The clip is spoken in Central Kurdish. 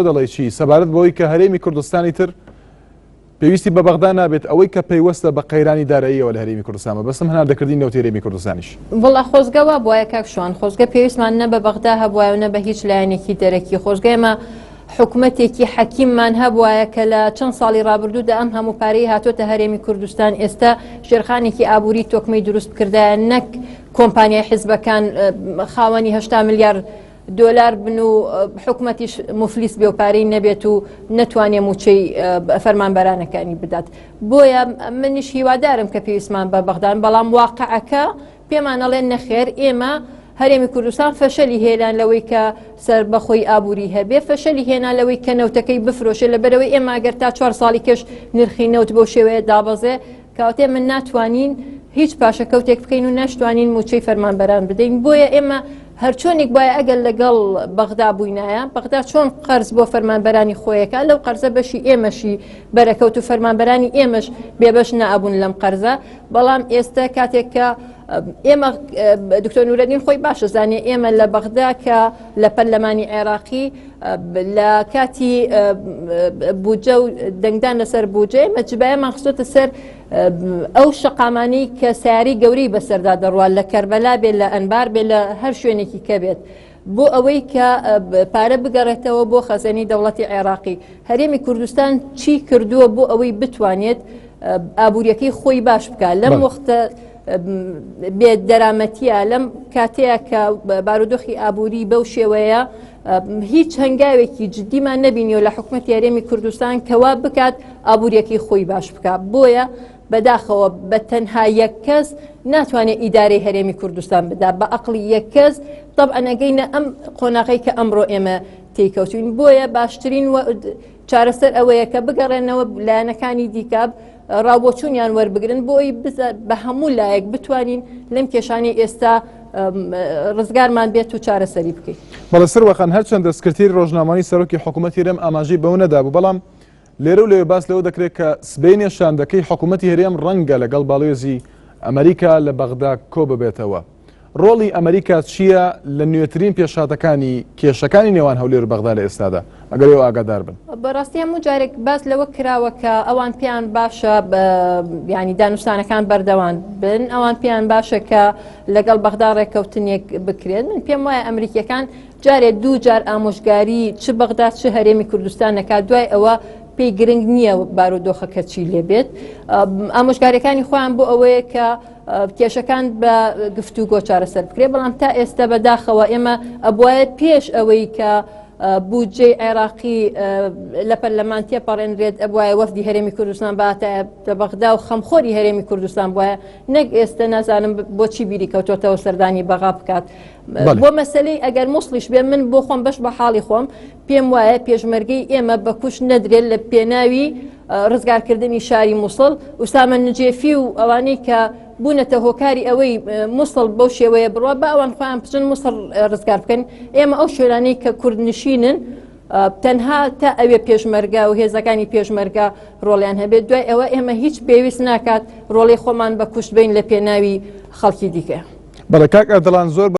دەڵێی چی سەبارەت بەوەی کە هەرێمی کوردستانی تر پێویستی بە بەغدا نابێت ئەوەی کە پەیوەستە بە قەیرانی داراییەوە لە هەرێمی کوردستان مەبەستم هەناردەکردنی نەوتی هەرێمی کوردستانیش. وەڵا خۆزگە وا بوایە کاک شوان، خۆزگە پێویستمان نە بە بەغدا هەبوایە و نە بە هیچ لایەنێکی دەرەکی، خۆزگە ئێمە حکومەتێکی حەکیممان هەبوایە کە لە چەند ساڵی ڕابردوودا ئەم هەموو پارەی هاتۆتە هەرێمی کوردستان ئێستا ژێرخانێکی ئابووری تۆکمەی دروست بکردایە نەک کۆمپانیای حزبەکان خاوەنی 80 ملیار دۆلار بن و حکومەتیش موفلیس بێ و پارەی نەبێت و نەتوانێ مووچەی فەرمانبەرانەکانی بدات. بۆیە منیش هیوادارم کە پێویستمان بە بەغدان، بەڵام واقعەکە پێمان ئەڵێن نەخێر ئێمە هەرێمی کوردستان فەشەلی هێنان لەوەی کە سەربەخۆی ئابووری هەبێ، فەشەلی هێنا لەوەی کە نەوتەکەی بفرۆشێ، لەبەرئەوەی ئێمە ئەگەر تا چوار ساڵی کەش نرخی نەوت بەو شێوەیە دابەزێ کەواتە ئێمە ناتوانین هیچ پاشەکەوتێک بکەین و ناشتوانین مووچەی فەرمانبەران بدەین بۆیە ئێمە هەرچۆنێک بایە ئەگەر لەگەڵ بەغدا بووینایە بەغدا چۆن قەرز بۆ فەرمانبەرانی خۆیەکە لەو قەرزە بەشی ئێمەشی بەرەکەوت و فەرمانبەرانی ئێمەش بێبەش نابوون لەم قەرزە بەڵام ئێستا کاتێک کە ئێمە دکتۆر نورەدین خۆی باشە زانێ ئێمە لە بەغدا کە لە پەرلەمانی عێراقی لە کاتی بودجە و دەنگدان لەسەر بودجە ئێمە جبایەمان خستۆتە سەر ئەو شەقامانەی کە سیاری گەورەی بەسەردا دەڕوات لە کەربەلا بێت لە ئەنبار بێت لە هەر شوێنێکی کە بێت بۆ ئەوەی کە پارە بگەڕێتەوە بۆ خەزێنەی دەوڵەتی عێراقی هەرێمی کوردستان چی کردووە بۆ ئەوەی بتوانێت ئابوووریەکەی خۆی باش بکات لەم وەختە بێ دەرامەتیە لەم کاتەیە کە بارودۆخی ئابووری بەو شێوەیە هیچ هەنگاوێکی جدیمان نەبینیوە لە حکومەتی هەرێمی کوردستان کەوا بکات ئابووریەکەی خۆی باش بکات بۆیە بەداخەوە بە تەنها یەک کەس ناتوانێت ئیدارەی هەرێمی کوردستان بدا بە ئەقلی یەک کەس طبعا ئەگەینە ئەم قۆناغەی کە ئەمڕۆ ئێمە تێیکەوتوین بۆیە باشترین چارەسەر ئەوەیە کە بگەڕێنەوە لایەنەکانی دیکە ڕاوبۆچوونیان وەربگرن بۆ ئەوی بە هەموو لایەک بتوانین لەم کێشانەی ئێستا ڕزگارمان بێت و چارەسەری بکەین. بەڵێ سروە خان، هەرچەندە سکرتێری ڕۆژنامەوانی سەرۆکی حکوومەتی هەرێم ئاماژەی بەوە نەدابوو، بەڵام لێرە و لەوێ باس لەوە دەکرێت کە سبەینێ شاندەکەی حکوومەتی هەرێم ڕەنگە لەگەڵ باڵیۆزی ئەمریکا لە بەغدا کۆببێتەوە. ڕۆڵی ئەمریکا چییە لە نوێترین پێشهاتەکانی کێشەکانی نێوان هەولێر و بەغدا لە ئێستادا، ئەگەر ئێوە ئاگادار بن؟ بەڕاستی هەموو جارێک باس لەوە کراوە کە ئەوان پێیان باشە ینی دانوستانەکان بەردەوام بن، ئەوان پێیان باشە کە لەگەڵ بەغدا ڕێککەوتنێک بکرێت. من پێم وایە ئەمریکیەکان جارێ دوو جار ئامۆژگاری چ بەغدا چ هەرێمی کوردستان نەکات، دوای ئەوە پێی گرنگ نییە بارودۆخەکە چی لێ بێت. ئامۆژگاریەکانی خۆیان بۆ ئەوەیە کە کێشەکان بە گفتوگۆ چارەسەر بکرێت، بەڵام تا ئێستا بەداخەوە ئێمە ئەبوایە پێش ئەوەی کە بودجەی عێراقی لە پەرلەمان تێپەڕێنرێت ئەبوایە وەفدی هەرێمی کوردستان باتایە لە بەغدا و خەمخۆری هەرێمی کوردستان بوایە، نەک ئێستا نازانم بۆچی بیری کەوتۆتەوە سەردانی بەغا بکات. بۆ مەسەلەی ئەگەر موسڵیش بێ من بۆ خۆم بەش بە حاڵی خۆم پێم وایە پێشمەرگەی ئێمە بە کوشت نەدرێت لە پێناوی ڕزگارکردنی شاری موسڵ، ئوسامە نجێفی و ئەوانەی کە بوونەتە هۆکاری ئەوەی موسڵ بەو شێوەیە بڕوا با ئەوان خۆیان بچن موسڵ ڕزگار بکەن، ئێمە ئەو شوێنانەی کە کوردنشینن تەنها تا ئەوێ پێشمەرگە و هێزەکانی پێشمەرگە ڕۆڵیان هەبێت، دوای ئەوە ئێمە هیچ پێویست ناکات ڕۆڵی خۆمان بە کوشت بین لە پێناوی خەڵکی دیکە. بەڵێ کاک ئەردەڵان زۆر.